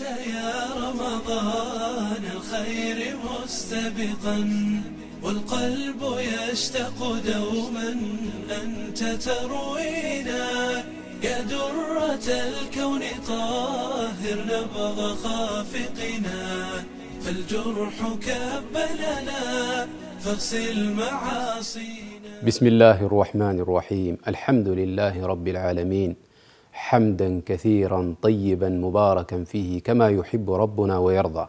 يا رمضان الخير مستبقا، والقلب يشتاق دوما أنت تروينا. يا درة الكون طهر نبض خافقنا، فالجرح كب لنا فاغسل معاصينا. بسم الله الرحمن الرحيم. الحمد لله رب العالمين. حمدا كثيرا طيبا مباركا فيه كما يحب ربنا ويرضى.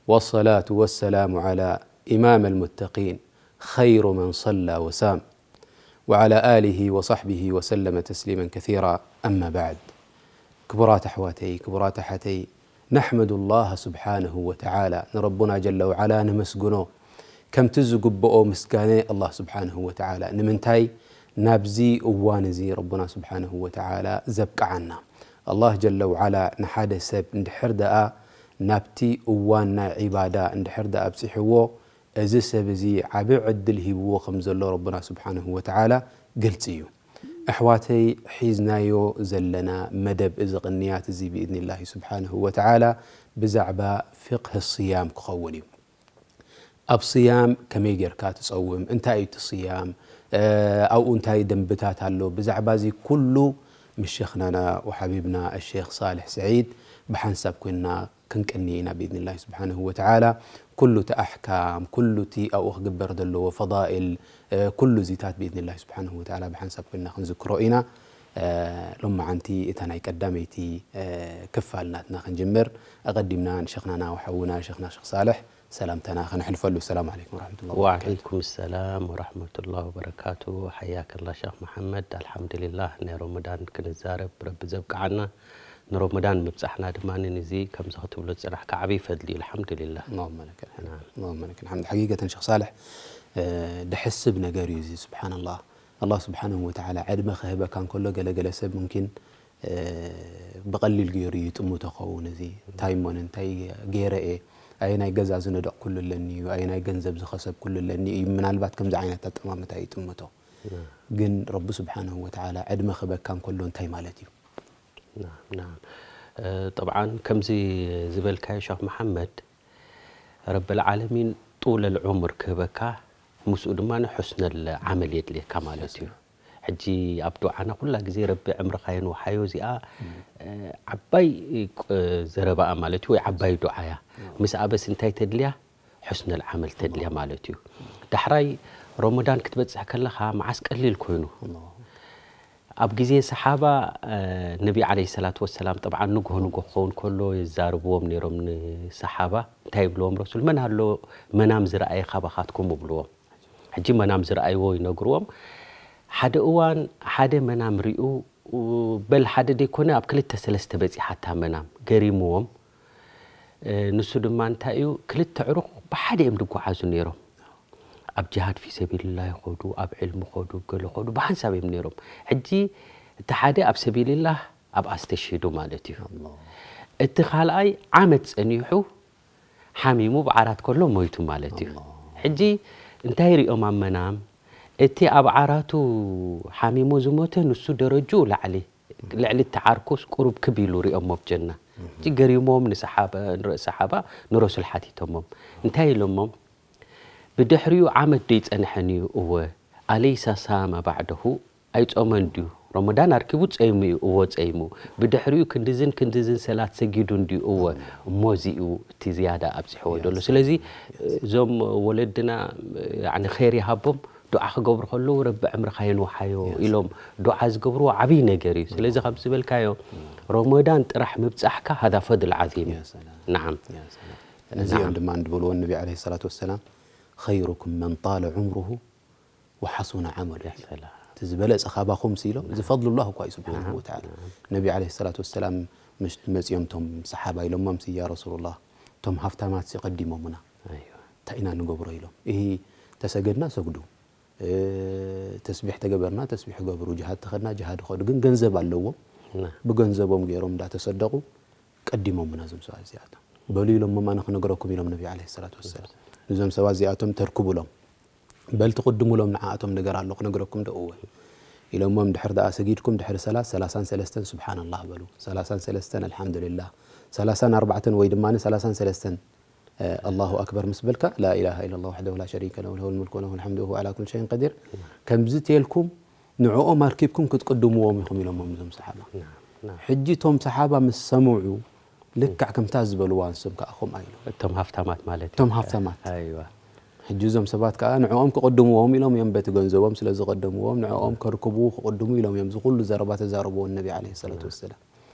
والصلاة والسلام على إمام المتقين، خير من صلى وصام، وعلى آله وصحبه وسلم تسليما كثيرا. أما بعد. ክቡራት ኣሕዋተይ፣ ክቡራት ኣሓተይ፣ نحمد الله سبحانه وتعالى፣ ንረቡና ጀለ ወዓላ ነመስግኖ ከምቲ ዝግብኦ ምስጋነ ኣላህ ስብሓንሁ ወተዓላ። ንምንታይ ናብዚ እዋን እዚ ረቡና ስብሓንሁ ወተዓላ ዘብቅዓና? ኣላህ ጀለ ወዓላ ንሓደ ሰብ እንድሕር ደኣ ናብቲ እዋን ናይ ዒባዳ እንድሕር ደኣ ኣብፂሕዎ፣ እዚ ሰብ እዚ ዓቢ ዕድል ሂብዎ ከም ዘሎ ረቡና ስብሓንሁ ወተዓላ ግልፂ እዩ። ኣሕዋተይ፣ ሒዝናዮ ዘለና መደብ እዚ ቅንያት እዚ ብኢዝኒላሂ ስብሓንሁ ወተዓላ ብዛዕባ ፍቅህ ስያም ክኸውን እዩ። ኣብ ስያም ከመይ ጌርካ ትጸውም? እንታይ እዩ እቲ ስያም? እ፣ ኣብኡ እንታይ ደንብታት ኣሎ? ብዛዕባ እዚ ኩሉ ምስ ሸኽናና ወሓቢብና ኣሸኽ ሳልሕ ስዒድ ብሓንሳብ ኮይንና ክንቅኒ ኢና ብኢዝኒላሂ ስብሓንሁ ወተዓላ። ኩሉ እቲ ኣሕካም፣ ኩሉ እቲ ኣብኡ ክግበር ዘለዎ ፈዳኢል፣ እ፣ ኩሉ እዚታት ብኢዝኒላሂ ስብሓንሁ ወተዓላ ብሓንሳብ ኮይንና ክንዝክሮ ኢና። እ፣ ሎማዓንቲ እታ ናይ ቀዳመይቲ፣ እ፣ ክፋል ናትና ክንጅምር፣ ኣቐዲምና ንሸኽናና ወሓውና ሸኽና ሸኽ ሳልሕ ሰላምታና ከነሕልፈሉ። ሰላም ዓለይኩም ወረሕመቱላሂ ወበረካቱ። ወዓለይኩም ሰላም ወረሕመቱላሂ ወበረካቱ። ሓያከላ ሸኽ መሓመድ። ኣልሓምዱሊላህ፣ ናይ ሮመዳን ክንዛረብ ረቢ ዘብቅዓና። ንሮመዳን ምብጻሕና ድማ ንዚ ከምዚ ክትብሎ ዝጸናሕካ ዓብዪ ፈድሊ እዩ። ኣልሓምዱሊላህ። اللهم لك الحمد. نعم. اللهم لك الحمد. ሓቂቀተን ሸኽ ሳልሕ፣ እ፣ ደሕስብ ነገር እዩ እዚ። ስብሓንላህ። ኣላህ ስብሓንሁ ወተዓላ ዕድመ ክህበካ እንከሎ ገለገለ ሰብ ሙምኪን እ፣ ብቐሊል ገይሩ ይጥምቶ ኸውን። እዚ እንታይ እሞ እንታይ ገይረ እየ? ኣየናይ ገዛ ዝነደቕኩሉ ኣለኒ እዩ? ኣየናይ ገንዘብ ዝኸሰብኩሉ ኣለኒ እዩ? ምናልባት ከምዚ ዓይነት ኣጠማምታ ይጥምቶ። ናም። ግን ረቢ ስብሓንሁ ወተዓላ ዕድመ ክበካ እንከሎ እንታይ ማለት እዩ? ናም፣ ናም። እ፣ ጠብዓን ከምዚ ዝበልካዮ ሸኽ መሓመድ፣ ረብል ዓለሚን ጡለል ዑምር ክህበካ፣ ምስኡ ድማ ሕስነል ዓመል የድልየካ ማለት እዩ። ሕጂ ኣብ ዱዓና ኩላ ግዜ ረቢ ዕምርኻ የንውሓዮ፣ እዚኣ፣ እ፣ ዓባይ፣ እ፣ ዘረባኣ ማለት እዩ፣ ወይ ዓባይ ዱዓያ። ምስኣ በስ እንታይ ተድልያ? ሕስነል ዓመል ተድልያ ማለት እዩ። ዳሕራይ ሮመዳን ክትበጽሕ ከለኻ መዓስ ቀሊል ኮይኑ። ኣብ ግዜ ሰሓባ፣ እ፣ ነቢ ዓለይሂ ሰላቱ ወሰላም ጠብዓን ንግሆ ንግሆ ክኸውን ከሎ የዛርብዎም ነይሮም ንሰሓባ። እንታይ ይብልዎም ረሱል? መን ኣሎ መናም ዝረኣየ ካባኻትኩም? ይብልዎም። ሕጂ መናም ዝረኣይዎ ይነግርዎም። ሓደ እዋን ሓደ መናም ሪኡ፣ በል ሓደ ደይኮነ ኣብ ክልተ ሰለስተ በጺሓታ መናም፣ ገሪምዎም። እ፣ ንሱ ድማ እንታይ እዩ፣ ክልተ ዕሩኽ ብሓደ እዮም ዝጓዓዙ ነይሮም። ኣብ ጅሃድ ፊ ሰቢልላህ ይኸዱ፣ ኣብ ዕልሚ ኸዱ፣ ገለ ኸዱ፣ ብሓንሳብ እዮም ነይሮም። ሕጂ እቲ ሓደ ኣብ ሰቢልላህ ኣብ ኣስተሽሂዱ ማለት እዩ። ኣላህ። እቲ ካልኣይ ዓመት ጸኒሑ ሓሚሙ ብዓራት ከሎ ሞይቱ ማለት እዩ። ኣላህ። ሕጂ እንታይ ሪኦም ኣብ መናም? እቲ ኣብ ዓራቱ ሓሚሙ ዝሞተ ንሱ ደረጅኡ ላዕሊ፣ ልዕሊ እቲ ዓርኩስ ቁሩብ ክብ ኢሉ ሪኦሞ ኣብ ጀና። እም። እቲ ገሪሞም ንሰሓበ-፣ ንረ-፣ ሰሓባ ንረሱል ሓቲቶሞም። እንታይ ኢሎሞም? ብድሕሪኡ ዓመት ዶ ይጸንሐን እዩ? እወ። ኣለይሳ ሳመ ባዕደሁ? ኣይጾመን ድዩ? ረመዳን ኣርኪቡ ጸይሙ እዩ? እወ ጸይሙ። ብድሕሪኡ ክንድዝን ክንድዝን ሰላት ሰጊዱ እንድዩ? እወ። እሞ እዚ እዩ እቲ ዝያዳ ኣብዚሕዎ ዘሎ። ስለዚ እዞም ወለድና፣ ያኒ፣ ኸይር ይሃቦም፣ ዱዓ ክገብሩ ከለዉ ረቢ ዕምርኻ የንውሓዮ ኢሎም ዱዓ ዝገብርዎ ዓብዪ ነገር እዩ። ስለዚ ከም ዝበልካዮ ረመዳን ጥራሕ ምብጻሕካ ሃዛ ፈድል ዓዚም እዩ። ያ ሰላም። ነዓም። ያ ሰላም። ነዚኦም ድማ እንድበልዎ ነቢ ዓለይሂ ሰላቱ ወሰላም፣ "ኸይሩኩም መን ጣለ ዑምሩሁ ወሓሱነ ዓመሉ" ያ ኢሎም። ሰላም። እቲ ዝበለጸ ካባኹም ሲ ኢሎም፣ እዚ ፈድሉላህ እኳ እዩ ስብሓንሁ ወተዓላ። ነቢ ዓለይሂ ሰላቱ ወሰላም ምሽ መጺኦም እቶም ሰሓባ ኢሎሞም ሲ፣ "ያ ረሱሉላህ፣ እቶም ሃፍታማት ሲ ቀዲሞምና። ኣይዋ። እንታይ ኢና ንገብሮ?" ኢሎም። "ኢሂ፣ ተሰገድና ሰግዱ፣ እ፣ ተስቢሕ ተገበርና ተስቢሕ ገብሩ፣ ጅሃድ ተኸድና ጅሃድ ኸዱ፣ ግን ገንዘብ ኣለዎም። ና። ብገንዘቦም ገይሮም እንዳተሰደቑ ቀዲሞምና እዞም ሰባት እዚኣቶም። በሉ ኢሎሞም፣ ኣነ ክነግረኩም" ኢሎም ነቢ ዓለይሂ ሰላቱ ወሰላም። ንዞም ሰባት እዚኣቶም ተርክቡሎም። በል ትቕድሙሎም ንዓኣቶም ነገር ኣሎ ክነግረኩም ዶ? እወ። ኢሎሞም ድሕር ደኣ ሰጊድኩም ድሕሪ ሰላት ሰላሳን ሰለስተን ስብሓንላህ በሉ፣ ሰላሳን ሰለስተን ኣልሓምዱሊላህ፣ ሰላሳን ኣርባዕተን ወይ ድማ ሰላሳን ሰለስተን ኣላሁ ኣክበር ምስ በልካ ላኢላሃ ኢለላህ ወሕደሁ ላ ሸሪከ ለሁ ለሁል ሙልኩ ወለሁል ሓምዱ ወሁወ ዓላ ኩሊ ሸይን ቀዲር። ከምዚ ተልኩም ንዕኦም ኣርኪብኩም ክትቅድምዎም ኢኹም ኢሎሞም እዞም ሰሓባ። ሕጂ እቶም ሰሓባ ምስ ሰምዑ ልክዕ ከምታ ዝበልዋ ንሶም ከዓ ከምኣ ኢሎም። እቶም ሃፍታማት ማለት እዩ። እቶም ሃፍታማት። ኣይዋ። ሕጂ እዞም ሰባት ከዓ ንዕኦም ክቕድምዎም ኢሎም እዮም በቲ ገንዘቦም ስለ ዝቐደምዎም ንዕኦም ከርክቡ ክቕድሙ ኢሎም እዮም እዚ ኩሉ ዘረባ ተዛረብዎ ንነቢ ዓለይሂ ሰላቱ ወሰላም።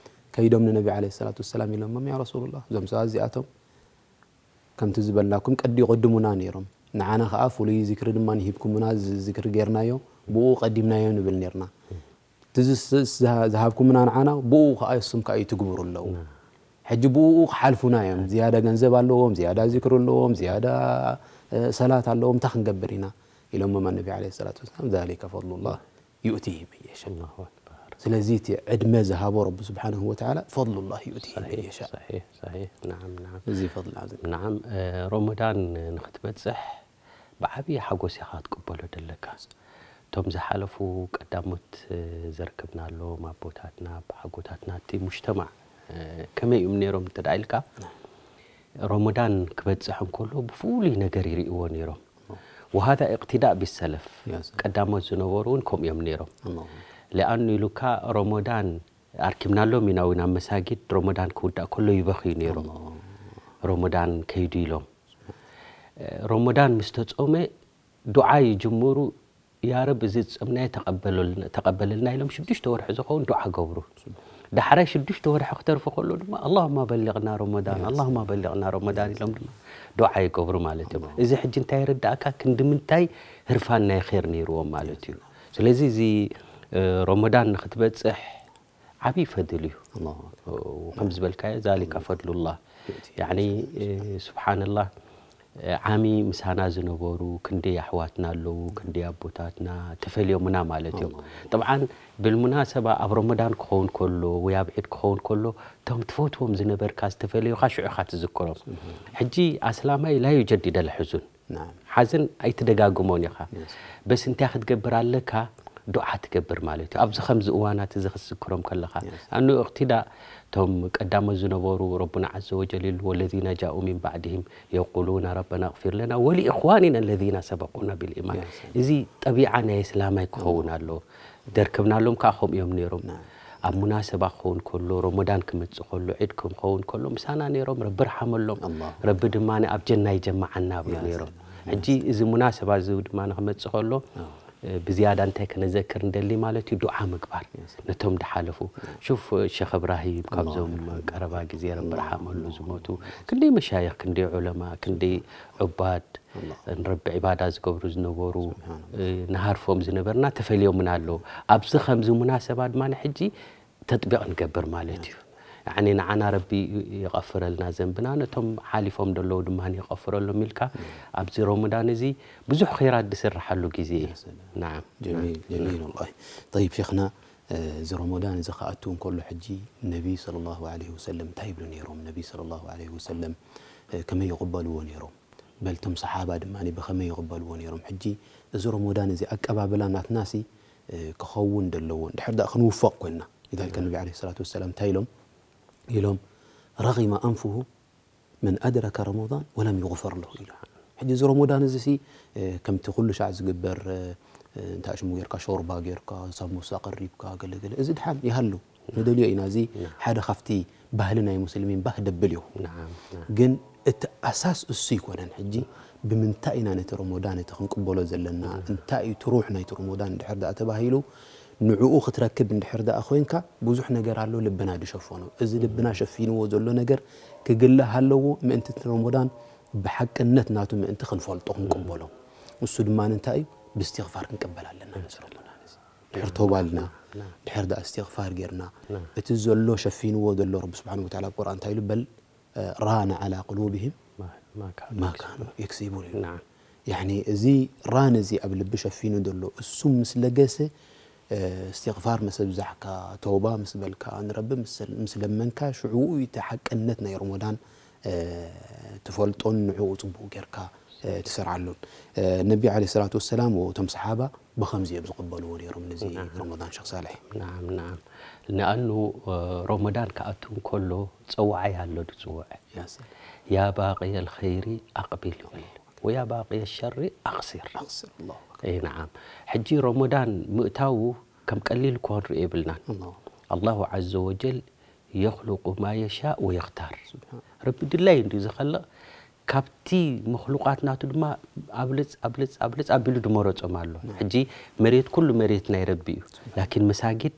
ከይዶም ንነቢ ዓለይሂ ሰላቱ ወሰላም ኢሎሞም ያ ረሱሉላህ እዞም ሰባት እዚኣቶም ከምቲ ዝበልናኩም ቀዲ ይቐድሙና ነይሮም። ንዓና ከዓ ፍሉይ ዝክሪ ድማ ሂብኩምና፣ እዚ ዝክሪ ጌርናዮ፣ ብኡ ቀዲምናዮ ንብል ነይርና። እቲ ዝስ-፣ ዝሃ-፣ ዝሃብኩምና ንዓና፣ ብኡ ከዓ እሱም ከዓ ይትግብሩ ኣለዉ። ሕጂ ብኡ ክሓልፉና እዮም። ዝያዳ ገንዘብ ኣለዎም፣ ዝያዳ ዝክሪ ኣለዎም፣ ዝያዳ፣ እ፣ ሰላት ኣለዎም፣ እንታይ ክንገብር ኢና? ኢሎሞም ኣነቢ ዓለይሂ ሰላቱ ወሰላም፣ ዛሊከ ፈድሉላህ ዩእቲሂ መን የሻእ። ኣላሁ ኣክበር። ስለዚ እቲ ዕድመ ዝሃቦ ረቢ ስብሓንሁ ወተዓላ ፈድሉላህ ዩእቲሂ መን የሻእ። ሰሒሕ፣ ሰሒሕ። ናዓም፣ ናዓም። እዚ ፈድል ዓዚም። ናዓም፣ እ፣ ሮመዳን ንኽትበጽሕ ብዓብዪ ሓጎስ ኢኻ ክትቅበሎ ደለካ። እቶም ዝሓለፉ ቀዳሞት፣ እ፣ ዘርክብናሎም ኣቦታትና፣ ኣቦሓጎታትና፣ እቲ ሙጅተማዕ፣ እ፣ ከመይ እዮም ነይሮም እንተ ደኣ ኢልካ፣ ሮመዳን ክበጽሕ እንከሎ ብፍሉይ ነገር ይርእይዎ ነይሮም። ወሃዛ ኢቕትዳእ ቢሰለፍ፣ ያ ሰላም። ቀዳሞት ዝነበሩ እውን ከምኡ እዮም ነይሮም። ኣላሁ ኣክበር። ሊኣኑ ኢሉካ ሮመዳን ኣርኪብናሎም ኢና እውን ኣብ መሳጊድ ሮመዳን ክውዳእ ከሎ ይበኽዩ ነይሮም። ኣላሁ። ሮመዳን ከይዱ ኢሎም። እ፣ ሮመዳን ምስ ተጾመ ዱዓ ይጅምሩ፣ ያ ረብ እዚ ዝጸምናዮ ተቐበለልና፣ ተቐበለልና ኢሎም ሽዱሽተ ወርሒ ዝኸውን ዱዓ ገብሩ። ዳሕራይ ሽዱሽተ ወርሒ ክተርፎ ከሎ ድማ ኣላሁማ በሊቕና ሮመዳን፣ ኣላሁማ በሊቕና ሮመዳን ኢሎም ድማ ዱዓ ይገብሩ ማለት እዮም። ኣላሁ። እዚ ሕጂ እንታይ ይርዳእካ? ክንዲ ምንታይ ህርፋን ናይ ኼር ነይርዎም ማለት እዩ። ስለዚ እዚ፣ እ፣ ሮመዳን ንኽትበጽሕ ዓብዪ ፈድል እዩ። ኣላሁ ኣክበር። እ፣ ከም ዝበልካዮ ዛሊካ ፈድሉላህ። ዩእቲ። ያዕኒ፣ እ፣ ስብሓንላህ፣ እ፣ ዓሚ ምሳና ዝነበሩ ክንደይ ኣሕዋትና ኣለዉ፣ ክንደይ ኣቦታትና ተፈልዮምና ማለት እዮም። ኣላሁ። ጠብዓን ብልሙናሰባ ኣብ ሮመዳን ክኸውን ከሎ ወይ ኣብ ዒድ ክኸውን ከሎ እቶም ትፈትዎም ዝነበርካ ዝተፈለዩኻ ሽዑ ኢኻ ትዝክሮም። ስብሓን። ሕጂ ኣስላማይ ላ ዩጀዲድ ኣልሕዙን። ናም። ሓዘን ኣይትደጋግሞን ኢኻ። የስ። በስ እንታይ ክትገብር ኣለካ? ዱዓ ትገብር ማለት እዩ። ኣብዚ ከምዚ እዋናት እዚ ክትዝክሮም ከለኻ። የስ። ኣኑ እቕትዳእ እቶም ቀዳሞት ዝነበሩ ረቡና ዓዘ ወጀል ኢሉ፣ "ወለዚነ ጃኡ ሚን ባዕድሂም የቁሉነ ረበና እግፊር ለና ወሊኢኽዋኒና ለዚነ ሰበቁና ቢልኢማን።" የስ። እዚ ጠቢዓ ናይ እስላማይ ክኸውን ኣለዎ። ደርክብናሎም ከዓ ከምኡ እዮም ነይሮም። ናም። ኣብ ሙናሰባ ክኸውን ከሎ፣ ሮሞዳን ክመጽእ ከሎ፣ ዒድ ክኸውን ከሎ፣ ምሳና ነይሮም። ረቢ ርሓመሎም። ኣላሁ። ረቢ ድማ ኣብ ጀና ይጀምዓና ኣብሉ ያ ነይሮም። ሰላም። ሕጂ እዚ ሙናሰባ እዚ ድማ ንክመጽእ ከሎ፣ ኣዎ። እ፣ ብዝያዳ እንታይ ከነዘክር እንደሊ ማለት እዩ፣ ዱዓ ምግባር ያ ሰላም። ነቶም ድሓለፉ። ያ። ሹፍ ሸኽ እብራሂም፣ ኣላሁ ካብዞም ይርሓሙ። ቀረባ ግዜ ረቢ ኣላሁ ርሓመሉ ይርሓሙ። ዝሞቱ፣ ክንደይ መሻይኽ፣ ክንደይ ዑለማ፣ ክንደይ ዑባድ፣ ኣላሁ። ንረቢ ዒባዳ ዝገብሩ ዝነበሩ፣ ስብሓንላህ። እ፣ ንሃርፎም ዝነበርና ተፈልዮምና ኣለዉ። ኣብዚ ከምዚ ሙናሰባ ድማ ሕጂ ተጥቢቕ ንገብር ማለት እዩ። ያዕኒ ንዓና ረቢ ይቐፍረልና ዘንብና፣ ነቶም ሓሊፎም ዘለዉ ድማ ይቐፍረሎም ኢልካ፣ እም። ኣብዚ ሮሞዳን እዚ ብዙሕ ኸይራት ዝስርሓሉ ግዜ እዩ። ያ ሰላም። ናዓም። ጀሚል፣ ጀሚል ወላሂ። ጠይብ ሼኽና፣ እ፣ እዚ ሮሞዳን እዚ ክኣቱ እንከሎ ሕጂ ነቢ ሰለላሁ ዐለይሂ ወሰለም እንታይ ይብሉ ነይሮም? ነቢ ሰለላሁ ዐለይሂ ወሰለም፣ እ፣ ከመይ ይቕበልዎ ነይሮም? በል እቶም ሰሓባ ድማ ብኸመይ ይቕበልዎ ነይሮም? ሕጂ እዚ ሮሞዳን እዚ ኣቀባብላ ናትናሲ፣ እ፣ ክኸውን ደለዎ። እንድሕር ደኣ ክንውፈቕ ኮይንና። ሊዛሊከ ነቢ ዐለይሂ ሰላቱ ወሰላም እንታይ ኢሎም? ኢሎም፣ "ረጊመ ኣንፉሁ መን ኣድረከ ረመዳን ወለም ይግፈር ለሁ" ኢሉ። ሕጂ እዚ ረመዳን እዚ ሲ፣ እ፣ ከምቲ ኩሉ ሻዕ ዝግበር፣ እ፣ እ፣ እንታይ ሽሙ ጌርካ፣ ሾርባ ጌርካ፣ ሳሙሳ ቀሪብካ፣ ገለ ገለ፣ እዚ ድሓን ይሃሉ፣ ንደልዮ ኢና። እዚ ናም። ሓደ ካብቲ ባህሊ ናይ ሙስሊሚን ባህ ደብል እዩ። ናም፣ ናም። ግን እቲ ኣሳስ እሱ ይኮነን። ሕጂ ብምንታይ ኢና ነቲ ረመዳን እቲ ክንቅበሎ ዘለና? ናም። እንታይ እዩ እቲ ሩሕ ናይቲ ረመዳን እንድሕር ደኣ ተባሂሉ፣ ንዕኡ ክትረክብ እንድሕር ደኣ ኮይንካ፣ ብዙሕ ነገር ኣሎ ልብና ዝሸፈኖ። እዚ ልብና ሸፊንዎ ዘሎ ነገር ክግላህ ኣለዎ፣ ምእንቲ እቲ ረመዳን ብሓቅነት ናቱ ምእንቲ ክንፈልጦ፣ ክንቅበሎ። እሱ ድማ እንታይ እዩ? ብእስትግፋር ክንቅበል ኣለና ነዚ ረመዳን እዚ። ድሕር ተውባ ኢልና፣ ድሕር ደኣ እስትግፋር ጌርና፣ እቲ ዘሎ ሸፊንዎ ዘሎ ረቢ ስብሓነሁ ወተዓላ ኣብ ቁርኣን እንታይ ኢሉ? በል ራነ ዐላ ቁሉብሂም ማ፣ ማ ካኑ ማ የክሲቡን። ካኑ የክሲቡን ኢሉ። ናዓም። ያዕኒ፣ እዚ ራን እዚ ኣብ ልቢ ሸፊኑ ዘሎ፣ እሱ ምስ ለገሰ፣ እ፣ እስትግፋር ምስ ኣብዛሕካ፣ ተውባ ምስ በልካ፣ ንረቢ ምስ፣ ምስ ለመንካ፣ ሽዑ እዩ እቲ ሓቅነት ናይ ረመዳን፣ እ፣ ትፈልጦን ንዕኡ ጽቡቕ ጌርካ፣ ትሰርዓሉን። ነቢ ዓለይሂ ሰላቱ ወሰላም እቶም ሰሓባ ብኸምዚ እዮም ዝቕበልዎ ነይሮም ነዚ ረመዳን። ሸኽ ሳልሕ። ናዓም ናዓም። ንኣኑ ረመዳን ክኣቱ እንከሎ ጸዋዓይ ኣሎ ድጽውዕ። ያ ባቅየ ልኸይሪ ኣቕቢል ይብል፣ ወያ ባቅየ ሸሪ ኣቕሲር። ኣቕሲር። ኣላሁ ኣክበር። እይ ናዓም። ሕጂ ረመዳን ምእታዉ ከም ቀሊል እኳ ንሪኦ የብልናን። ኣላሁ ዓዘ ወጀል የኽሉቁ ማ የሻእ ወየኽታር። ረቢ ድላይ እንድዩ ዝኸልቕ። ካብቲ መኽሉቃት ናቱ ድማ ኣብልጽ ኣብልጽ ኣብልጽ ኣቢሉ ድመረጾም ኣሎ። ሕጂ መሬት ኩሉ መሬት ናይ ረቢ እዩ። ላኪን መሳጊድ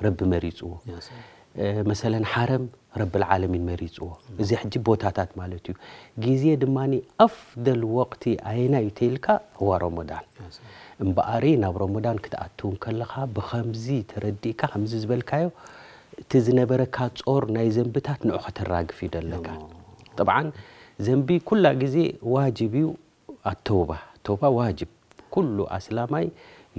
ረቢ መሪጽዎ። መሰለን ሓረም ረብል ዓለሚን መሪጽዎ። እዚ ሕጂ ቦታታት ማለት እዩ። ግዜ ድማ ኣፍደል ወቅቲ ኣየናይ እዩ ተይልካ ህዋ ረመዳን። እምበኣሪ ናብ ረመዳን ክትኣትው እንከለኻ ብኸምዚ ተረዲእካ ከምዚ ዝበልካዮ እቲ ዝነበረካ ጾር ናይ ዘንብታት ንዑ ከተራግፍ እዩ ደለካ። ጠብዓን ዘንቢ ኩላ ግዜ ዋጅብ እዩ። ኣተውባ ተውባ ዋጅብ ኩሉ ኣስላማይ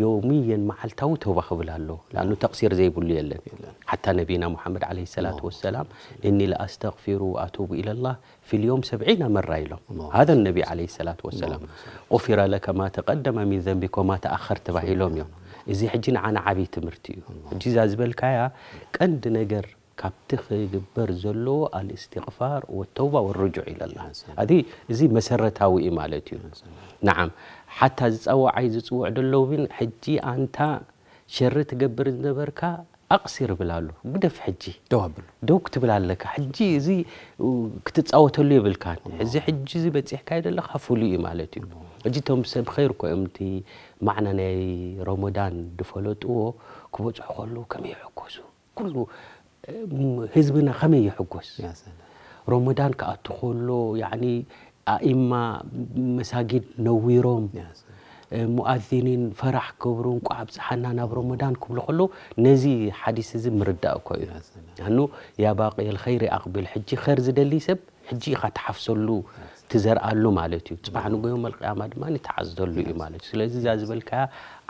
የውምየን መዓልታዊ ተውባ ክብል ኣለዎ። ለኣኑ ተቕሲር ዘይብሉ የለን። ሓታ ነቢና ሙሓመድ ዓለይሂ ሰላቱ ወሰላም እኒ ለኣስተግፊሩ ወኣቱቡ ኢለላህ ፊል የውም ሰብዒና መራ ኢሎም። ሃዘ ነቢ ዓለይሂ ሰላቱ ወሰላም ቁፊረ ለከ ማ ተቀደመ ሚን ዘንቢከ ወማ ተኣኸር ተባሂሎም እዮም። እዚ ሕጂ ንዓና ዓብዪ ትምህርቲ እዩ። ሕጂ እዛ ዝበልካያ ቀንዲ ነገር ካብቲ ክግበር ዘለዎ ኣልእስትቕፋር ወተውባ ወርጁዕ ኢለላ። ኣዚ እዚ መሰረታዊ እዩ ማለት እዩ። ነዓም ሓታ ዝፀዋዓይ ዝፅውዕ ደለዉ ግን ሕጂ ኣንታ ሸሪ ትገብር ዝነበርካ ኣቕሲር ብል ኣሎ ግደፍ ሕጂ ደው ኣብሉ። ደው ክትብል ኣለካ ሕጂ እዚ ክትፃወተሉ የብልካን። እዚ ሕጂ እዚ በፂሕካዮ ዘለካ ፍሉይ እዩ ማለት እዩ። ሕጂ እቶም ሰብ ኸይር እኮ እዮም እቲ ማዕና ናይ ረመዳን ድፈለጥዎ ክበፅሑ ከለዉ ከመይ ይሕጎሱ። ኩሉ ህዝብና ከመይ ይሕጎስ። ረመዳን ክኣቱ ከሎ ያኒ ኣኢማ መሳጊድ ነዊሮም ሙኣዚኒን ፈራሕ ክገብሩ እንቋዕ ኣብፅሓና ናብ ረመዳን ክብሉ ከለዉ ነዚ ሓዲስ እዚ ምርዳእ እኮ እዩ። ኣኑ ያ ባቂ ልኸይሪ ኣቕቢል ሕጂ ኸይር ዝደሊ ሰብ ሕጂ ኢኻ ትሓፍሰሉ ትዘርኣሉ ማለት እዩ። ፅባሕ ንጎ የውመል ቅያማ ድማ ትዓዝደሉ እዩ ማለት እዩ። ስለዚ እዛ ዝበልካያ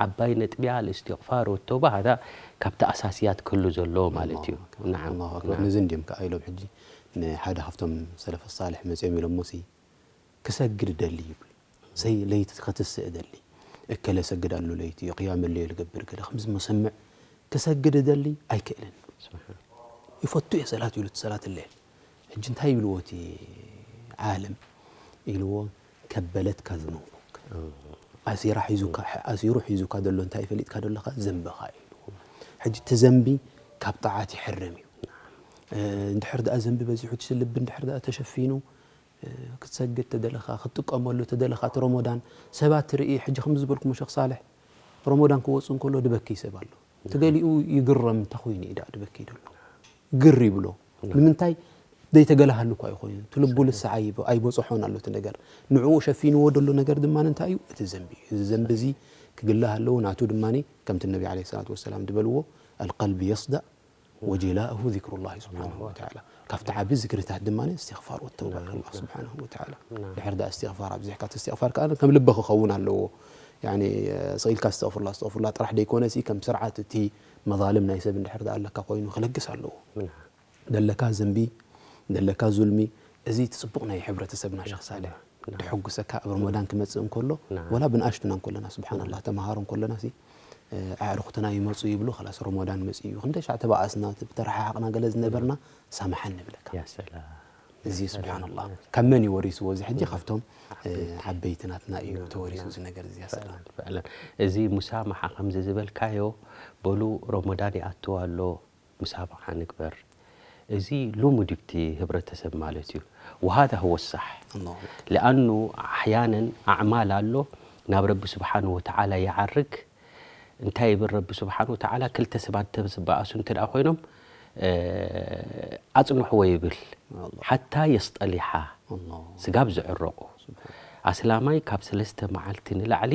ዓባይ ነጥቢያ ልእስትቕፋር ወተውባ ሃዛ ካብቲ ኣሳስያት ክህሉ ዘለዎ ማለት እዩ። ናዓም ኣላሁ ኣክበር። ነዚ እንድዮም ከዓ ኢሎም ሕጂ ንሓደ ካብቶም ሰለፈ ሳልሕ መፅኦም ኢሎሞ ሲ ክሰግድ እደሊ ይብሉ። ሰይ ለይቲ ክትስእ እደሊ እከለ ሰግድ ኣሎ ለይቲ ቅያም ለይል ገብር ገለ ከምዚ መሰምዕ ክሰግድ እደሊ ኣይክእልን። ይፈቱ እየ ሰላት ኢሉ እቲ ሰላት እለ ሕጂ እንታይ ይብልዎ እቲ ዓለም ኢልዎ ከበለትካ ዝኑቡክ ኣሲራ ሒዙካ ኣሲሩ ሒዙካ ዘሎ እንታይ ፈሊጥካ ዘለካ ዘንብኻ ኢልዎ። ሕጂ እቲ ዘንቢ ካብ ጣዓት ይሕርም እዩ። እንድሕር ደኣ ዘንቢ በዚሑ እቲ ልቢ እንድሕር ደኣ ተሸፊኑ ክትሰግድ ተደለኻ ክትጥቀመሉ ተደለኻ እቲ ረመዳን ሰባት ትርኢ ሕጂ ከም ዝበልኩሞ ሸኽ ሳልሕ ረመዳን ክወፅእ እንከሎ ድበክይ ሰብ ኣሎ። እቲ ገሊኡ ይግረም እንታይ ኮይኑ እዩ ደኣ ድበክይ ደሎ ግር ይብሎ። ንምንታይ ዘይተገላሃሉ እኳ ይኾን እቲ ልቡ ልሳ ኣይበፅሖን ኣሎ እቲ ነገር ንዕኡ ሸፊንዎ ደሎ ነገር ድማ እንታይ እዩ እቲ ዘንቢ እዩ። እዚ ዘንቢ እዚ ክግላህ ኣለዎ ናቱ ድማ ከምቲ ነቢ ዓለይሂ ሰላቱ ወሰላም ዝበልዎ القلب يصدأ وجلاؤه ذكر الله سبحانه وتعالى ካብቲ ዓቢ ዝክርታት ድማ እስትግፋር ወተውባ ኢሉ ኣላህ ስብሓንሁ ወተዓላ። ድሕር ደኣ እስትግፋር ኣብዚሕካ እቲ እስትግፋር ከዓ ከም ልቢ ክኸውን ኣለዎ። ያኒ ስቕ ኢልካ እስተግፍሩላ እስተግፍሩላ ጥራሕ ደይኮነሲ ከም ስርዓት እቲ መዛልም ናይ ሰብ እንድሕር ደኣ ኣለካ ኮይኑ ክለግስ ኣለዎ። ደለካ ዘንቢ ደለካ ዙልሚ እዚ እቲ ፅቡቕ ናይ ሕብረተሰብና ሸኽ ሳልሕ ድሕጉሰካ ኣብ ረመዳን ክመፅእ እንከሎ ወላ ብንኣሽቱና እንከለና ስብሓንላህ ተምሃሮ እንከለና ሲ ኣዕሩኽትና ይመፁ ይብሉ ኸላስ ረመዳን መፂኡ እዩ ክንደይ ሻዕ ተባኣስና ተረሓሓቕና ገለ ዝነበርና ሳምሓኒ ይብለካ። እዚ ስብሓንላህ ካብ መን እዩ ወሪስዎ እዚ ሕጂ ካብቶም ዓበይቲ ናትና እዩ ተወሪሱ እዚ ነገር እዚ። ሰላም እዚ ሙሳማሓ ከምዚ ዝበልካዮ በሉ ረመዳን ይኣትው ኣሎ ሙሳማሓ ንግበር። እዚ ልሙድ እዩ እቲ ህብረተሰብ ማለት እዩ። وهذا هو الصح لأنه أحيانا أعمال ኣሎ ናብ ረቢ ስብሓንሁ ወተዓላ ይዓርግ። እንታይ ይብል ረቢ ስብሓንሁ ወተዓላ ክልተ ሰባት ተዝበኣሱ እንተ ደኣ ኮይኖም ኣጽንሕዎ ይብል ሓታ የስጠሊሓ ስጋብ ዝዕረቑ። ኣስላማይ ካብ ሰለስተ መዓልቲ ንላዕሊ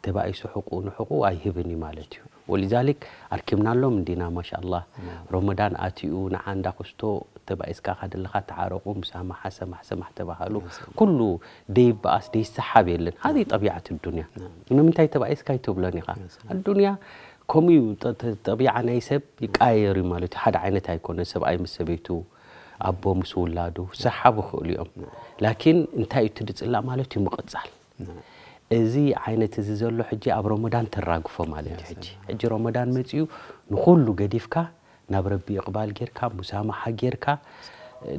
ተባኢሱ ሕቁኡ ንሕቁኡ ኣይህብን እዩ ማለት እዩ። ወሊዛሊክ ኣርኪብናሎም እንዲና ማሻኣላህ ረመዳን ኣትዩ ንዓ እንዳ ኩስቶ ተባኢስካ ካደለኻ ተዓረቑ ምሳማሓ ሰማሕ ሰማሕ ተባሃሉ ኩሉ ደይበኣስ ደይሰሓብ የለን። هذه طبيعة الدنيا ንምንታይ ተባኢስካ ኣይትብሎን ኢኻ። ኣዱንያ ከምኡ እዩ ጠቢዓ ናይ ሰብ ይቃየር እዩ ማለት እዩ። ሓደ ዓይነት ኣይኮነ ሰብኣይ ምስ ሰበይቱ ኣቦ ምስ ውላዱ ሰሓቡ ይኽእሉ እዮም። ላኪን እንታይ እዩ ትድፅላ ማለት እዩ ምቕፃል እዚ ዓይነት እዚ ዘሎ ሕጂ ኣብ ረመዳን ተራግፎ ማለት እዩ። ሕጂ ሕጂ ረመዳን መጺኡ ንኹሉ ገዲፍካ ናብ ረቢ እቕባል ጌርካ፣ ሙሳማሓ ጌርካ፣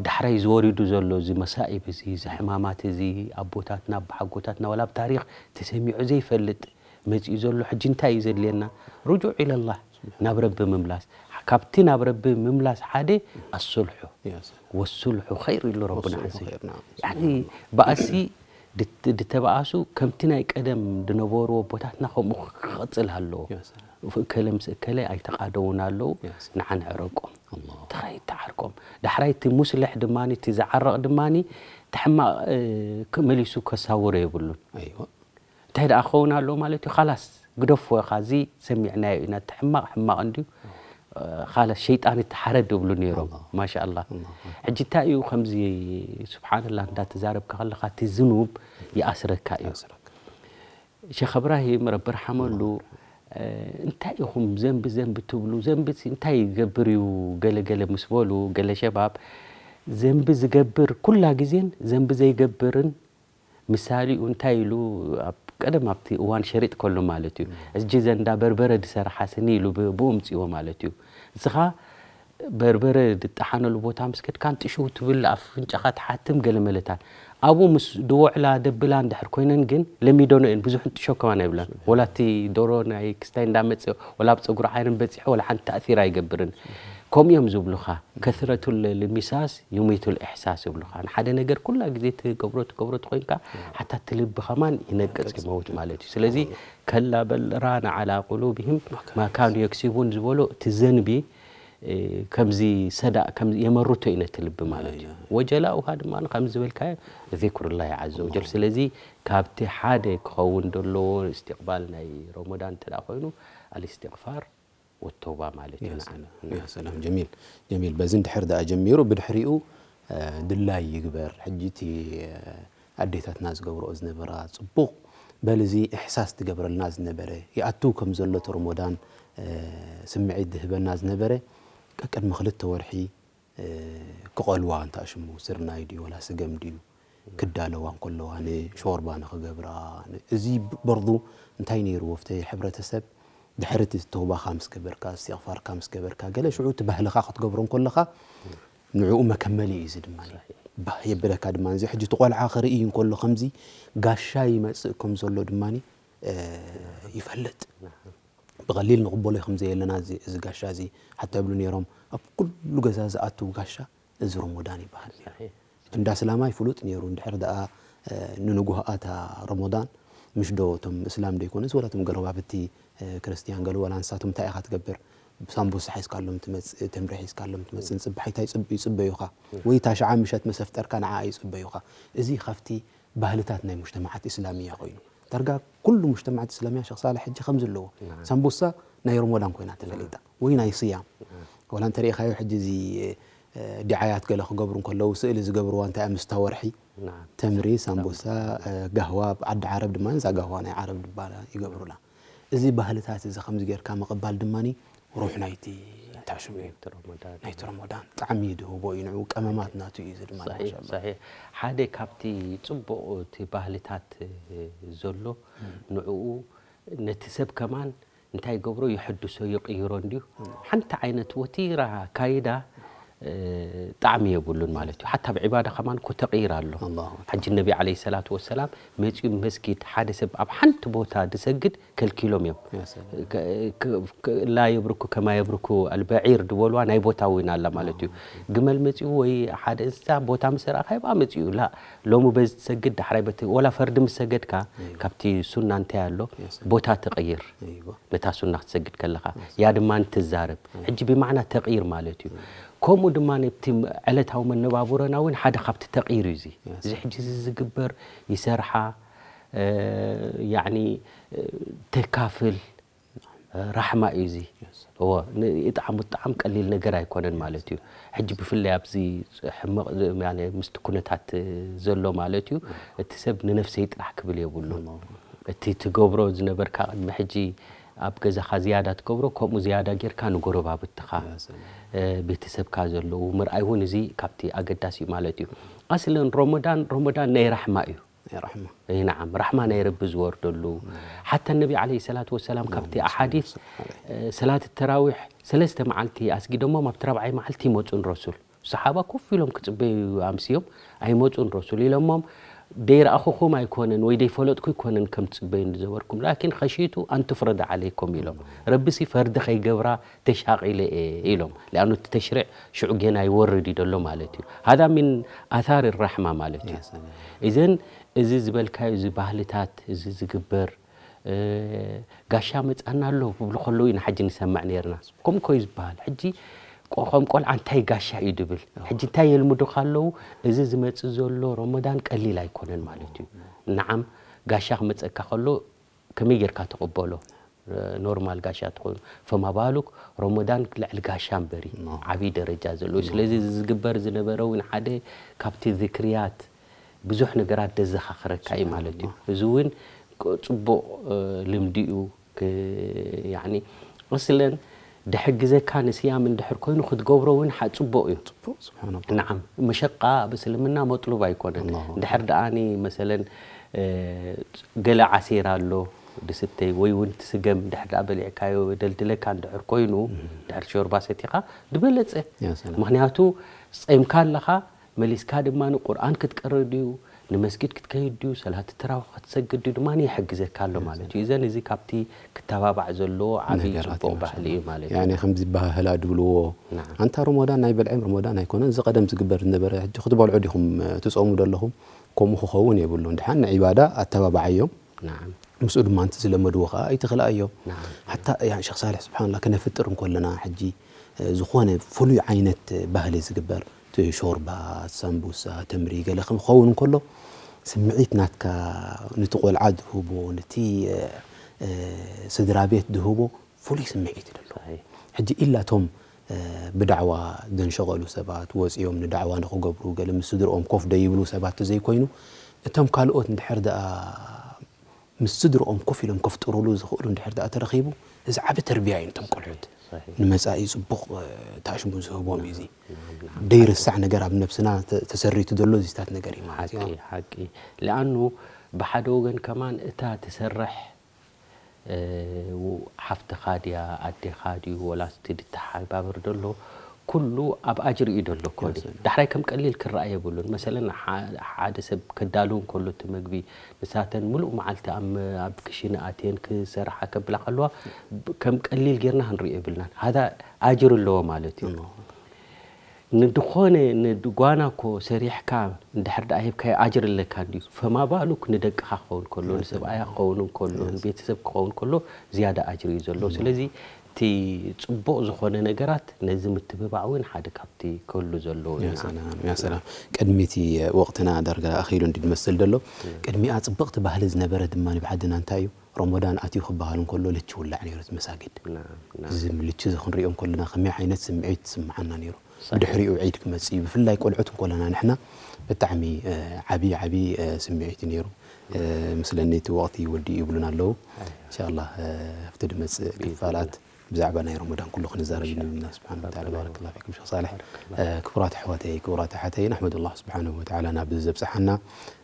ዳሕራይ ዝወሪዱ ዘሎ እዚ መሳኢብ እዚ፣ እዚ ሕማማት እዚ፣ ኣቦታትና ኣቦሓጎታትና ዋላ ኣብ ታሪኽ ተሰሚዑ ዘይፈልጥ መጺኡ ዘሎ ሕጂ እንታይ እዩ ዘድልየና? ርጁዕ ኢለላህ፣ ናብ ረቢ ምምላስ። ካብቲ ናብ ረቢ ምምላስ ሓደ ኣሱልሑ። ወሱልሑ ኸይር ኢሉ ረቡና ዓዘ ወጀል። ያኒ ባእሲ ድት- ድተባኣሱ ከምቲ ናይ ቀደም ድነበሩ ኣቦታትና ከምኡ ክቕጽል ኣለዎ። እከለ ምስ እከለ ኣይተቓደውን ኣለዉ። ንዓ ንዕረቆም። ተኸይ ተዓርቆም። ዳሕራይ እቲ ሙስልሕ ድማ እቲ ዝዓረቕ ድማ እቲ ሕማቕ እ፣ ክ- መሊሱ ከሳውሮ የብሉን። እንታይ ደኣ ክኸውን ኣለዎ ማለት እዩ? ካላስ ግደፎ ኢኻ፣ እዚ ሰሚዕናዮ ኢና፣ እቲ ሕማቕ ሕማቕ እንድዩ። እ፣ ካላስ ሸይጣን እቲ ሓረድ ይብሉ ነይሮም። ማሻኣላ። ሕጂ እንታይ እዩ ከምዚ ስብሓንላ እንዳተዛረብካ ከለኻ እቲ ዝኑብ ይኣስረካ እዩ። ሸኽ እብራሂም ረቢ ርሓመሉ፣ እ፣ እንታይ ኢኹም ዘንቢ ዘንቢ ትብሉ? ዘንቢ ሲ እንታይ ይገብር እዩ? ገለ ገለ ምስ በሉ፣ ገለ ሸባብ ዘንቢ ዝገብር ኩላ ግዜን ዘንቢ ዘይገብርን ምሳሌኡ እንታይ ኢሉ ኣብ ቀደም ኣብቲ እዋን ሸሪጥ ከሎ ማለት እዩ። እጅ ዘንዳ በርበረ ድሰርሓ ስኒ ኢሉ ብ- ብኡ ምፅዎ ማለት እዩ። እስኻ በርበረ ድጠሓነሉ ቦታ ምስ ከድካ ንጥሽው ትብል ኣፍንጫኻ ትሓትም ገለ መለታት ኣብኡ ምስ ድወዕላ ደብላ እንድሕር ኮይነን ግን ለሚዶኖ እየን ብዙሕ ንጥሾ ከማን ኣይብላን። ወላ እቲ ዶሮ ናይ ክስታይ እንዳመፅኦ ወላ ኣብ ፀጉሪ ዓይነን በፂሑ ወላ ሓንቲ ተእሲር ኣይገብርን። ከምኡ እዮም ዝብሉኻ። ከስረቱ ልሚሳስ ዩሚቱ ልእሕሳስ ይብሉኻ። ንሓደ ነገር ኩላ ግዜ ትገብሮ ትገብሮ ትኮይንካ ሓታ እቲ ልቢ ከማን ይነቅፅ ይመውት ማለት እዩ። ስለዚ ከላ በል ራነ ዓላ ቁሉብህም ማካኑ የክሲቡን ዝበሎ እቲ ዘንቢ እ፣ ከምዚ ሰዳእ ከም የመርቶ እዩ ነቲ ልቢ ማለት እዩ። ወጀላኡሃ ድማ ከም ዝበልካዮ ዚክሩላሂ ዓዘ ወጀል። ስለዚ ካብቲ ሓደ ክኸውን ዘለዎ እስትቕባል ናይ ረመዳን እንተ ደኣ ኮይኑ ኣልእስትቕፋር ወተውባ ማለት እዩ። ያ ንዓ ሰላም፣ ያ ሰላም። ጀሚል፣ ጀሚል። በዚ እንድሕር ደኣ ጀሚሩ ብድሕሪኡ እ፣ ድላይ ይግበር። ሕጂ እቲ እ፣ ኣዴታትና ዝገብርኦ ዝነበራ ጽቡቕ በል እዚ እሕሳስ ትገብረልና ዝነበረ ይኣቱ ከም ዘሎ እቲ ረመዳን እ፣ ስምዒት ዝህበና ዝነበረ ቀቅድሚ ክልተ ወርሒ እ፣ ክቐልዋ እንታ ሽሙ ስርናይ ድዩ ወላ ስገም ድዩ ክዳለዋ እንከለዋ ንሾርባ ንኽገብራ ን- እዚ ብ- በርዱ እንታይ ነይርዎ ኣብቲ ሕብረተሰብ ድሕሪ እቲ ተውባኻ ምስ ገበርካ እስትቕፋርካ ምስ ገበርካ ገለ ሽዑ እቲ ባህልኻ ክትገብሮ እንከለኻ ንዕኡ መከመሊ እዩ እዚ ድማ ባህ የብለካ ድማ እዚ ሕጂ እቲ ቆልዓ ክርኢ እንከሎ ከምዚ ጋሻ ይመፅእ ከም ዘሎ ድማ እ፣ ይፈልጥ ብቐሊል ንቕበሎ ከም ዘየለና እዚ እዚ ጋሻ እዚ ሓታ ይብሉ ነይሮም ኣብ ኩሉ ገዛ ዝኣትው ጋሻ እዚ ረሞዳን ይበሃል ነይሩ እቲ እንዳ ስላማይ ፍሉጥ ነይሩ እንድሕር ደኣ እ፣ ንንጉህኣታ ረሞዳን ምሽ ዶ እቶም እስላም ዶ ይኮኑስ ወላ እቶም ገረባብቲ እ፣ ክርስትያን ገለ ወላ ንሳቶም እንታይ ኢኻ ትገብር ሳምቡሳ ሒዝካሎም ትመጽእ ተምሪ ሒዝካሎም ትመጽእ ንጽባሕ እንታይ ይጽብ- ይጽበዩኻ ወይ ታሽዓ ምሸት መሰፍጠርካ ንዓ ይጽበዩኻ እዚ ካብቲ ባህልታት ናይ ሙጅተማዓት እስላምያ ኮይኑ ዳርጋ ኩሉ ሙጅተማዓት እስላምያ ሸኽ ሳልሕ ሕጂ ከምዚ ኣለዎ ሳምቡሳ ናይ ረሞዳን ኮይና ተፈሊጣ ወይ ናይ ስያም ወላ እንተሪኢኻዮ ሕጂ እዚ እ፣ ዲዓያት ገለ ክገብሩ እንከለዉ ስእሊ ዝገብርዋ እንታይ ምስታ ወርሒ ተምሪ ሳምቡሳ እ፣ ጋህዋ ኣብ ዓዲ ዓረብ ድማ እዛ ጋህዋ ናይ ዓረብ ድባላ ይገብሩላ እዚ ባህልታት እዚ ከምዚ ጌርካ ምቕባል ድማ ሩሕ ናይቲ እንታይ ሽሙ እዩ ናይቲ ረሞዳን ጣዕሚ እዩ ድህቦ እዩ ንዑ ቀመማት ናቱ እዩ እዚ ድማ صحيح صحيح ሓደ ካብቲ ጽቡቕ እቲ ባህልታት ዘሎ ንዕኡ ነቲ ሰብ ከማን እንታይ ይገብሮ ይሕድሶ ይቕይሮ እንድዩ ሓንቲ ዓይነት ወቲራ ካይዳ ጣዕሚ የብሉን ማለት እዩ ሓታ ኣብ ዒባዳ ከማን እኮ ተቕይር ኣሎ ሓጂ ነቢ ዓለ ሰላት ወሰላም መፂኡ መስጊድ ሓደ ሰብ ኣብ ሓንቲ ቦታ ድሰግድ ከልኪሎም እዮም ላ የብርኩ ከማ የብርኩ ኣልበዒር ድበልዋ ናይ ቦታ እውን ኣላ ማለት እዩ ግመል መፂኡ ወይ ሓደ እንስሳ ቦታ ምስ ረኣኻ ይብኣ መፂኡ ላ ሎሚ በዚ ትሰግድ ዳሕራይ በቲ ወላ ፈርዲ ምስ ሰገድካ ካብቲ ሱና እንታይ ኣሎ ቦታ ትቕይር ነታ ሱና ክትሰግድ ከለኻ ያ ድማ ትዛረብ ሕጂ ብማዕና ተቕይር ማለት እዩ ከምኡ ድማ ነቲ ዕለታዊ መነባብሮና እውን ሓደ ካብቲ ተቕይር እዩ እዚ እዚ ሕጂ እዚ ዝግበር ይሰርሓ ያኒ ተካፍል ራሕማ እዩ እዚ እዎ ይጥዓም ውጥዓም ቀሊል ነገር ኣይኮነን ማለት እዩ ሕጂ ብፍላይ ኣብዚ ሕመቕ ምስቲ ኩነታት ዘሎ ማለት እዩ እቲ ሰብ ንነፍሰይ ጥራሕ ክብል የብሉ እቲ ትገብሮ ዝነበርካ ቅድሚ ሕጂ ኣብ ገዛኻ ዝያዳ ትገብሮ ከምኡ ዝያዳ ጌርካ ንጎረባብትኻ ቤተሰብካ ዘለዉ ምርኣይ እውን እዚ ካብቲ ኣገዳሲ እዩ ማለት እዩ ኣስለን ሮሞዳን ሮሞዳን ናይ ራሕማ እዩ ራሕማ። ይ ነዓም፣ ራሕማ ናይ ረቢ ዝወርደሉ። ሓታ ነቢ ዓለይሂ ሰላቱ ወሰላም ካብቲ ኣሓዲስ፣ እ፣ ሰላት ተራዊሕ ሰለስተ መዓልቲ ኣስጊደሞም ኣብቲ ራብዓይ መዓልቲ ይመፁን ረሱል። ሰሓባ ኮፍ ኢሎም ክፅበዩ ኣምስዮም ኣይመፁን ረሱል ኢሎሞም፣ ደይረኣኹኹም ኣይኮነን ወይ ደይፈለጥኩ ኣይኮነን ከም ትፅበዩ ዝነበርኩም፣ ላኪን ኸሺቱ ኣን ቱፍረደ ዓለይኩም ኢሎም። ረቢሲ ፈርዲ ከይገብራ ተሻቒለ እየ ኢሎም። ሊኣኑ እቲ ተሽሪዕ ሽዑ ጌና ይወርድ እዩ ደሎ ማለት እዩ። ሃዛ ሚን ኣታር ራሕማ ማለት እዩ። ያ ሰላም። እዘን እዚ ዝበልካዩ፣ እዚ ባህልታት፣ እዚ ዝግበር፣ እ፣ ጋሻ መጻና ኣሎ ክብሉ ከለዉ ኢና ሕጂ ንሰምዕ ነይርና። ከምኡ ኮዩ ዝበሃል። ሕጂ ቆ-፣ ከም ቆልዓ እንታይ ጋሻ እዩ ድብል? ሕጂ እንታይ የልምዱኻ ኣለዉ? እዚ ዝመጽእ ዘሎ ረመዳን ቀሊል ኣይኮነን ማለት እዩ። ነዓም፣ ጋሻ ክመጸካ ከሎ ከመይ ጌርካ ትቕበሎ? እ፣ ኖርማል ጋሻ ተኾይኑ። ፈማ ባሉክ ረመዳን ልዕሊ ጋሻ እምበሪ ኖ። ዓብዪ ደረጃ ዘለዎ። ኖ። ስለዚ እዚ ዝግበር ዝነበረ እውን ሓደ ካብቲ ዝክርያት ብዙሕ ነገራት ደዘኻኽረካ እዩ ማለት እዩ። እዚ እውን ቅ-፣ ጽቡቕ፣ እ፣ ልምዲ እዩ። ክ-፣ ያኒ፣ እስለን ድሕግዘካ ንስያም እንድሕር ኮይኑ ክትገብሮ እውን ሓ-፣ ጽቡቕ እዩ። ጽቡቕ፣ ስብሓን ኣላህ። ነዓም፣ መሸቃ ኣብ እስልምና መጥሉብ ኣይኮነን። ኣላሁ ኣክበር። ድሕር ደኣኒ መሰለን፣ እ፣ ገለ ዓሲር ኣሎ ድስተይ ወይ እውን ትስገም ድሕር ደኣ በሊዕካዮ ደልድለካ እንድሕር ኮይኑ፣ እም። ድሕር ሾርባ ሰቲኻ ዝበለጸ። ያ ሰላም። ምኽንያቱ ጸይምካ ኣለኻ፣ መሊስካ ድማ ንቁርኣን ክትቀርእ ድዩ፣ ንመስጊድ ክትከይድ ድዩ፣ ሰላት ተራዊሕ ክትሰግድ ድዩ ድማ ይሕግዘካ ኣሎ ማለት እዩ። እዘን እዚ ካብቲ ክተባባዕ ዘለዎ ዓብዪ ነገራት ጽቡቕ እዩ ባህሊ እዩ ማለት እዩ። ያኒ ከምዚ ባህላ ድብልዎ፣ ናዓም። ኣንታ ረመዳን ናይ በልዒም ረመዳን ኣይኮነን፣ እዚ ቀደም ዝግበር ዝነበረ፣ ሕጂ ክትበልዑ ዲኹም ትጾሙ ደለኹም፣ ከምኡ ክኸውን የብሉን። ድሓን ንዒባዳ ኣተባብዓዮም። ናዓም። ምስኡ ድማ እንተ ዝለመድዎ ኸዓ ኣይትኽልኣዮም። ናዓም። ሓታ ያ ሸኽ ሳልሕ ስብሓንላ ክነፍጥር እንከለና ሕጂ፣ እ፣ ዝኾነ ፍሉይ ዓይነት ባህሊ ዝግበር፣ እቲ ሾርባ፣ ሳምቡሳ፣ ተምሪ ገለ ክኸውን እንከሎ ስምዒት ናትካ ነቲ ቆልዓ ዝህቦ፣ ነቲ፣ እ፣ እ፣ ስድራ ቤት ዝህቦ ፍሉይ ስምዒት እዩ ዘለዎ። ሳሒሕ። ሕጂ ኢላ እቶም፣ እ፣ ብዳዕዋ ዘንሸቐሉ ሰባት ወፂኦም ንዳዕዋ ንኽገብሩ ገለ ምስ ስድርኦም ኮፍ ደይብሉ ሰባት ተዘይኮይኑ፣ እቶም ካልኦት እንድሕር ደኣ ምስ ስድርኦም ኮፍ ኢሎም ከፍጥሩሉ ዝኽእሉ እንድሕር ደኣ ተረኺቡ፣ እዚ ዓቢ ተርቢያ እዩ ነቶም ቆልዑት። ሳሒሕ። ንመጻኢ ጽቡቕ፣ እ፣ ታሽሙ ዝህቦም እዩ እዚ። ናዓም፣ ናዓም። ደይርሳዕ ነገር ኣብ ነብስና ተ-፣ ተሰሪቱ ዘሎ እዚታት ነገር እዩ ማለት እዩ። ሓቂ፣ ሓቂ። ለኣኑ ብሓደ ወገን ከማን እታ ትሰርሕ፣ እ፣ ሓፍትኻ ድያ፣ ኣዴኻ ድዩ፣ ወላ እቲ ድተሓባብር ዘሎ፣ ኩሉ ኣብ ኣጅሪ እዩ ዘሎ እኮ። ዳሕራይ ከም ቀሊል ክረኣ የብሉን። መሰለን፣ ሓ-፣ ሓደ ሰብ ከዳሉ እንከሎ እቲ መግቢ፣ ንሳተን ምሉእ መዓልቲ ኣብ መ-፣ ኣብ ክሽነ ኣትየን ክሰርሓ ከብላ ከለዋ፣ ብ-፣ ከም ቀሊል ጌርና ክንሪኦ የብልናን። ሃዛ ኣጅሪ ኣለዎ ማለት እዩ። እሞ። ንድኾነ፣ ንድጓና እኮ ሰሪሕካ እንድሕር ደኣ ሂብካዮ ኣጅሪ ኣለካ እንድዩ። ፈማ ባሉክ ንደቅኻ ክኸውን ከሎ፣ ንሰብኣያ ክኸውን እንከሎ፣ ንቤተሰብ ክኸውን ከሎ፣ ዝያዳ ኣጅሪ እዩ ዘሎ። እሞ። ስለዚ እቲ ጽቡቕ ዝኾነ ነገራት ነዚ ምትብባዕ እውን ሓደ ካብቲ ክህሉ ዘለዎ ያ እዩ። ሰላም፣ ያ ሰላም። ቅድሚ እቲ ወቕትና ዳርጋ ኣኺሉ እንዲ ዝመስል ዘሎ፣ እም። ቅድሚኣ ጽብቕቲ ባህሊ ዝነበረ ድማ ብዓድና እንታይ እዩ? ረመዳን ኣትዩ ክበሃል እንከሎ ልች ይውላዕ ነይሩ እቲ መሳጊድ። ናም፣ ናም። እዚ ልች እዚ ክንሪኦ እንከለና ከመይ ዓይነት ስምዒት ዝስምዓና ነይሩ? ሳሒሕ። ብድሕሪኡ ዒድ ክመጽእ እዩ። ብፍላይ ቆልዑት እንከለና ንሕና ብጣዕሚ፣ እ፣ ዓቢ፣ ዓቢ፣ እ፣ ስምዒት እዩ ነይሩ። እ፣ ምስለኒ እቲ ወቕቲ ወዲኡ ይብሉና ኣለዉ። ኣይ። ኢንሻላህ፣ እ፣ ኣብቲ ድመጽእ ክፋላት ብዛዕባ ናይ ረመዳን ኩሉ ክንዛረብ ኢና። ስብሓን ወተዓላ። ባረከላሁ ፊኩም ሸኽ ሳልሕ። ባረከላሁ። እ፣ ክቡራት ኣሕዋተይ፣ ክቡራት ኣሓተይ፣ ንሕመዱላህ ስብሓን ወተዓላ ናብዚ ዘብጽሓና።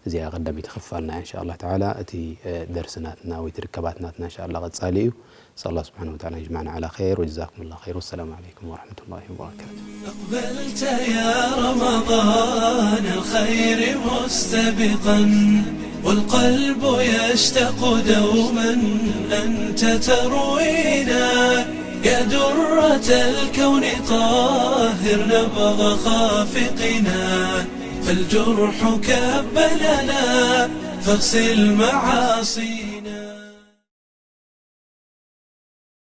እዚኣ ቀዳመይቲ ክፋልና እያ። እንሻ ኣላህ ተዓላ እቲ፣ እ፣ ደርሲ ናትና ወይ እቲ ርከባት ናትና እንሻ ኣላህ ቀጻሊ እዩ። نسأل الله سبحانه وتعالى أن يجمعنا على خير، وجزاكم الله خير، والسلام عليكم ورحمة الله وبركاته. أقبلت يا رمضان الخير مستبقا، والقلب يشتاق دوما أنت تروينا. يا درة الكون طهر نبض خافقنا، فالجرح كب لنا فاغسل معاصينا.